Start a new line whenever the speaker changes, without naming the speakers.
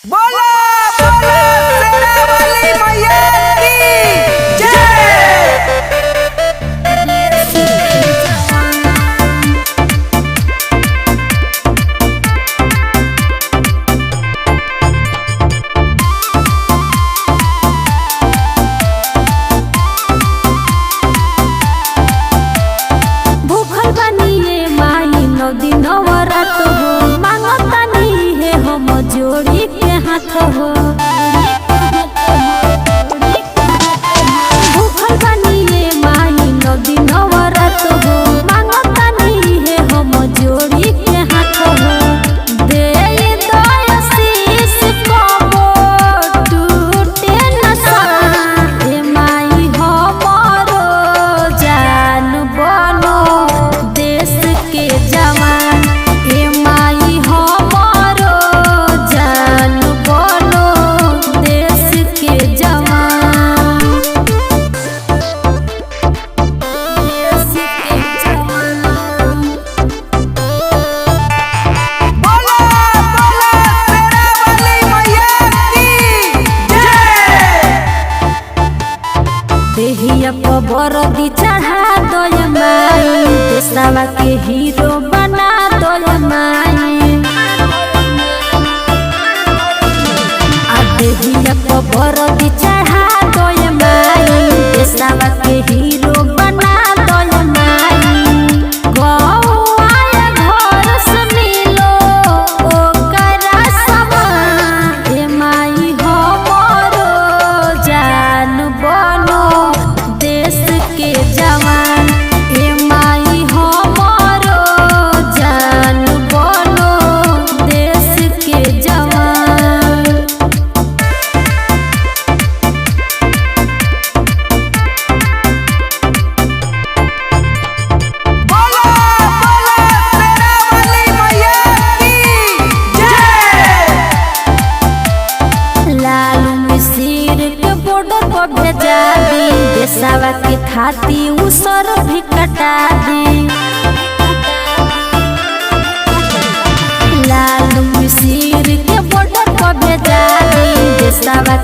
बोला बोला शेरा वाली मैया की जय।
भूखल बानी ये माई नौ दिन नवरात हो, मांगतानी हे हम जोड़ी के हाथ हो। भूखल बानी ये माई नौ दिन नवरात हो, मांगतानी हे हम जोड़ी के हाथ हो। दे दयशीष कबो टूटे न सा, हे माई हमरो जान बनो देश के जवान, हे माई हमरो जान बनो देश के जवान, देश के जवान।
बोला बोला शेरा वाली मैया की जय।
देहिया पर बरदी चढ़ा दय माई, देशवा के हीरो बना दय माई। आ देहिया पर बरदी चढ़ा दय माई, देशवा के हीरो बना दय माई। गौआ घर से मिलो ओकरा समान, हे माई हमरो जान बनो देश के जवान, हे माई हमरो जान बनो देश के जवान।
बोला बोला शेरा वाली मैया की जय।
लालू मिसिर के बॉर्डर पर भेजा दी, देशवा के खाती उसर भी कटा दी। लालू मिसिर के बॉर्डर पर भेजा दी, देशवा